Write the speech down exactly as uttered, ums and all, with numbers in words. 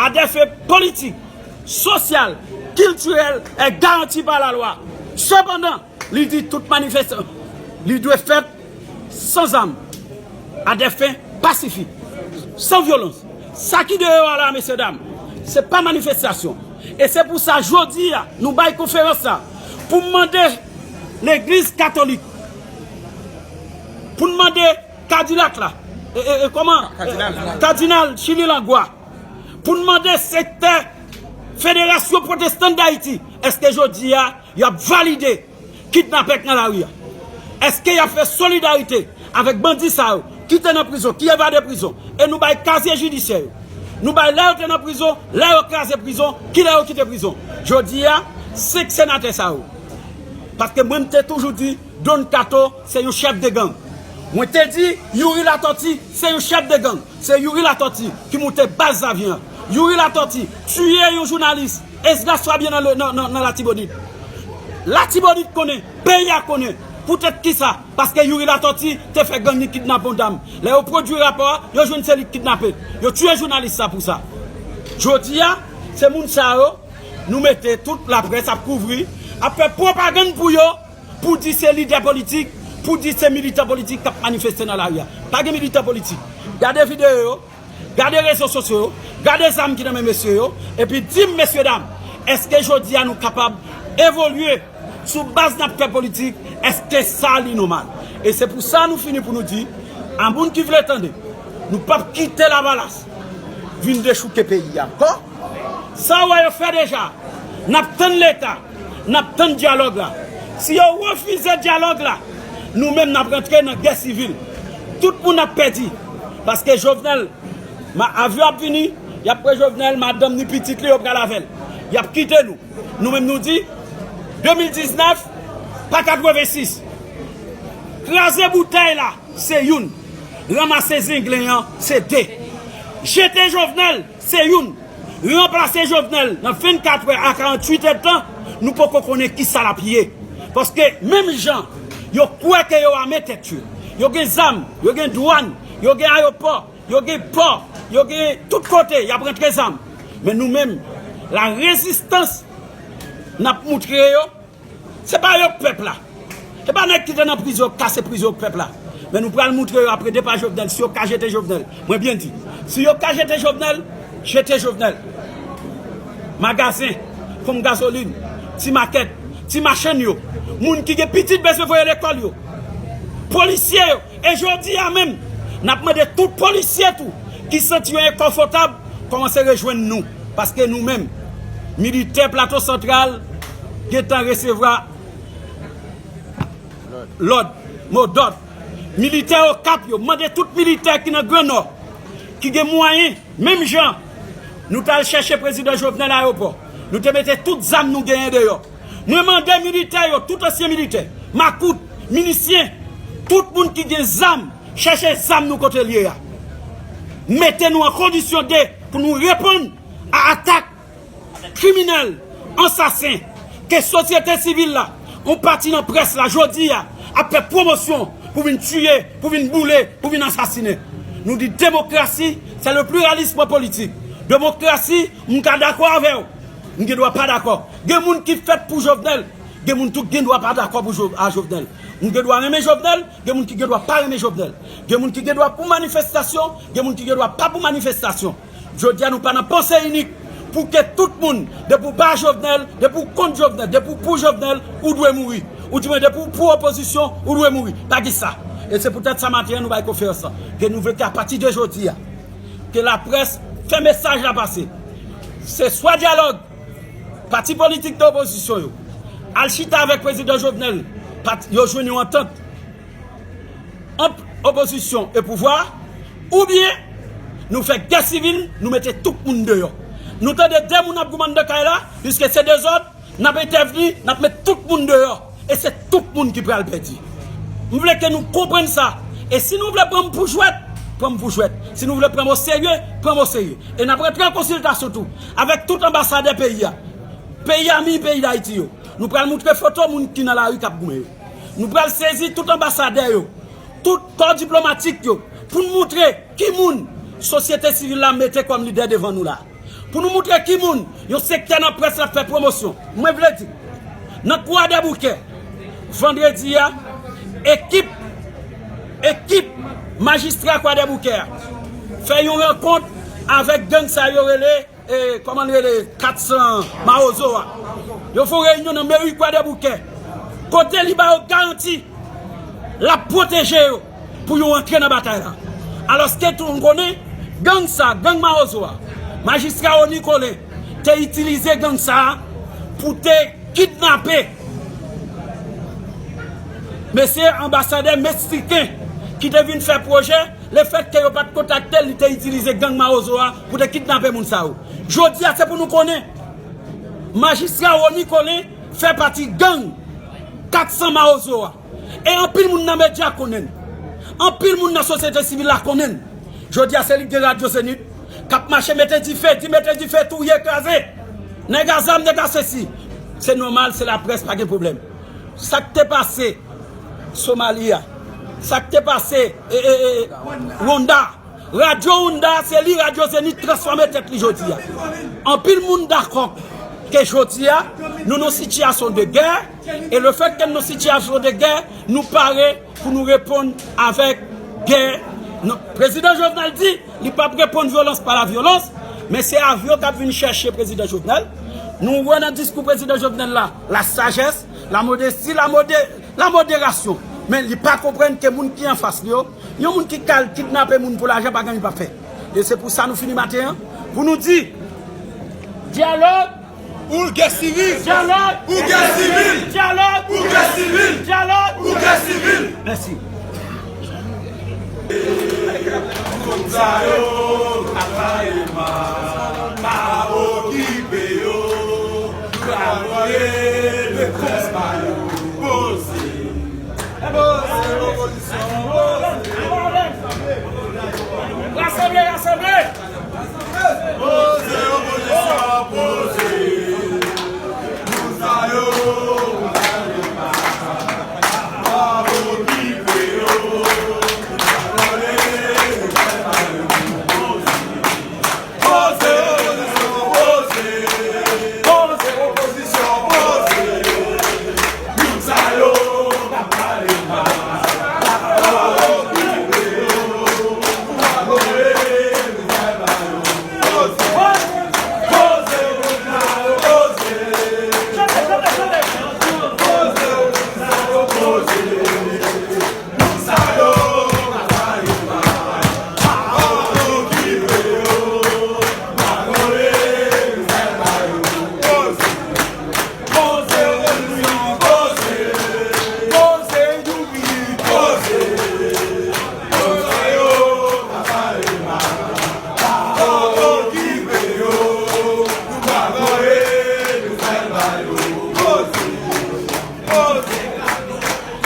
à des fins politiques, sociales, culturelles est garantie par la loi. Cependant, li di tout manifestasyon li dwe fèt san zam, à des fins pacifiques, sans violence. Sa ki deyò a la, mesye dam, se pa manifestasyon. E se pou sa, jodi a, nou bay konferans la pou n mande legliz katolik, pou n mande kadilak la, e, e, e, kòman? Kadinal. Kadinal Chili Langlois, pou n mande sektè Federasyon Pwotestan Dayiti, èske jodi a y ap valide kidnapè k nan lari a? Èske y ap fè solidarite avèk bandi sa yo ki te nan prizon, ki evade prizon, e nou bay kazye jidisyè yo? Nou bay lè yo te nan prizon, lè yo kraze prizon, kilè yo kite prizon. Jodi a, senk senatè sa yo. Paske mwen, m te toujou di, Don Kato se yon chèf de gang. Mwen te di, Youri Latòti se yon chèf de gang. Se Youri Latòti ki moute baz Savyen an. Youri Latòti tiye yon jounalis, Esdras Fabien, nan, nan, nan, nan Latibonit. Latibonit konnen, peyi a konnen. Poutèt kisa? Paske Youri Latòti te fè gang li kidnape yon dam. Lè yo pwodui rapò a, yo jwenn se li k kidnape. Yo tiye jounalis sa pou sa. Jodi a, se moun sa yo, nou mete tout laprès ap kouvri, ap fè pwopagann pou yo, pou di se lidè politik, pou di se militan politik k ap manifeste nan lari a. Pa gen militan politik. Gade videyo yo, gade rezo sosyo yo, gade zam ki nan men mesye yo, epi di m, mesye dam, èske jodi a nou kapab evolye sou baz n ap fè politik? Èske sa li nòmal? E se pou sa nou fini pou nou di, a moun ki vle tande, nou p ap kite Lavalas vin dechouke peyi a ankò. Sa w wè yo fè deja, n ap tann Leta, n ap tann dyalòg la. Si yo refize dyalòg la, nou menm n ap rantre nan gè sivil. Tout moun ap pèdi. Paske Jovenel, ma, avyon ap vini, y ap pran Jovenel, madanm ni pitit li, yo pral avè l. Y ap kite nou. Nou menm nou di, de mil diznèf, pa katrevensis. Kraze boutèy la, se youn. Ranmase zenglen an, se de. Jete Jovenel, se youn. Ranplase Jovenel nan vennkat è a karanntuit èdtan, nou poko konnen kisa l ap ye. Paske menm jan yo kwè ke yo ame tèt yo, yo gen zam, yo gen dwàn, yo gen ayewopò, yo gen pò, yo gen tout kote, y ap rantre zam. Men nou menm, la rezistans n ap moutre yo, se pa yo k pèp la. Se pa nèg ki te nan prizon k kase prizon k pèp la. Men nou pral moutre yo apre depa Jovenel, si yo ka jete Jovenel. Mwen byen di, si yo ka jete Jovenel, jete Jovenel. Magazen, ponp gazolin, ti makèt, ti machann yo, moun ki gen pitit bezwen voye lekòl yo, polisye yo. E jodi a menm, n ap mande tout polisye tou ki santi yo enkonfòtab, kòmanse rejwenn nou. Paske nou menm, militè Plato Santral gentan resevwa lòd, modòd. Militè Okap yo, mande tout militè ki nan Gran Nò, ki gen mwayen, menm jan nou t al chèche prezidan Jovenel ayewopò, nou te mete tout zam nou genyen deyò. Mwen mande militè yo, tout ansyen militè, makout, milisyen, tout moun ki gen zam, chèche zam nou kote l ye a. Mete nou an kondisyon de pou nou reponn a atak kriminèl, ansasen, ke sosyete sivil la, yon pati nan près la, jodi a, ap fè pwomosyon pou vin tiye, pou vin boule, pou vin ansasinen. Nou di demokrasi, c'est le pluralisme politique. Demokrasi, m ka dakò avè w, m gen dwa pa dakò. Gen moun ki fèt pou Jovenel, gen moun tou gen dwa pa dakò pou Jo-, a Jovenel. M gen dwa renmen Jovenel, gen moun ki gen dwa pa renmen Jovenel. Gen moun ki gen dwa pou manifestasyon, gen moun ki gen dwa pa pou manifestasyon. Jodi a, nou pa nan panse inik pou ke tout moun, depi w pa Jovenel, depi w kont Jovenel, depi w pou Jovenel, ou dwe mouri. Ou di mwen, depi w pou opozisyon, ou dwe mouri. Pa gen sa. E se poutèt sa maten an, nou bay konferans lan. Ke nou vle ke apati de jodi a, ke laprès fè mesaj la pase. Se swa dyalòg, pati politik de opozisyon yo, al chita avèk prezidan Jovenel, pat-, yo jwenn yon antant ant opozisyon e pouvwa, oubyen nou fè gè sivil, nou mete tout moun deyò. Nou tande de moun ap goumen anndan kay la, piske se dezòd, n ap entèvni, n ap met tout moun deyò. E se tout moun ki pral pèdi. M vle ke nou konprann sa. E si nou vle pran m pou jwèt, pran m pou jwèt. Si nou vle pran m oserye, pran m oserye. E n ap rantre an konsiltasyon tou avèk tout anbasadè peyi a, peyi ami peyi Dayiti yo. Nou pral moutre foto moun ki nan lari k ap goumen yo. Nou pral sezi tout anbasadè yo, tout kò diplomatik yo, pou n moutre ki moun sosyete sivil la mete kòm lidè devan nou la. Pou nou moutre ki moun yon sektè nan près la ap fè pwomosyon. Mwen vle di, nan Kwadèboukè, vandredi a, ekip, ekip majistra Kwadèboukè a fè yon rankont avèk gang sa yo rele, e, kòman l rele, kat san Mawozo a. Yo fè yon reyinyon nan meri Kwadèboukè, kote li ba yo garanti l ap pwoteje yo pou yo antre nan batay la. Alòske tou nou konnen, gang sa, gang Mawozo a, majistra Rony Colin te itilize gang sa pou te kidnape mesye anbasadè meksiken ki te vin fè pwojè, lefètke yo pa t kontakte l, li te itilize gang Mawozo a pou te kidnape moun sa yo. Jodi a, se pou nou konnen, majistra Rony Colin fè pati gang kat san Mawozo a. E anpil moun nan medya konnen l. Anpil moun nan sosyete sivil la konnen l. Jodi a, se li ki gen Radyo Zenith k ap mache mete dife, di mete dife, touye, kraze. Nèg a zam, nèg a sesi. Se nòmal, se laprès, pa gen pwoblèm. Sa k te pase Somali a, sa k te pase, e, e, e, Rwanda, Radyo Rwanda, se li Radyo Zenith transfòme tèt li jodi a. Anpil moun dakò ke jodi a, nou nan sitiyasyon de gè, e lefètke nou nan sitiyasyon de gè, nou pare pou nou reponn avèk gè. Non, prezidan Jovenel di li p ap reponn vyolans pa la vyolans, men se avyon k ap vin chèche prezidan Jovenel. Nou wè nan diskou prezidan Jovenel la, la sajès, la modesti, la mode-, la moderasyon. Men li pa konprann ke moun ki anfas li yo, yon moun ki kal kidnape moun pou lajan, pa gen anyen li p ap fè. E se pou sa nou fini maten an, pou nou di, dyalòg ou gè sivil. Dyalòg ou gè sivil. Dyalòg ou gè sivil. Dyalòg ou gè sivil. Mèsi. Moun sa yo ka pale mal, pa okipe yo. Nou ka voye detrès ba yo. Poze. Poze opozisyon, poze. Rasanble, rasanble. Poze opozisyon, poze. Moun sa yo pa okipe yo. Poze opozisyon, poze. Poze opozisyon, poze. Moun sa yo pa pale mal.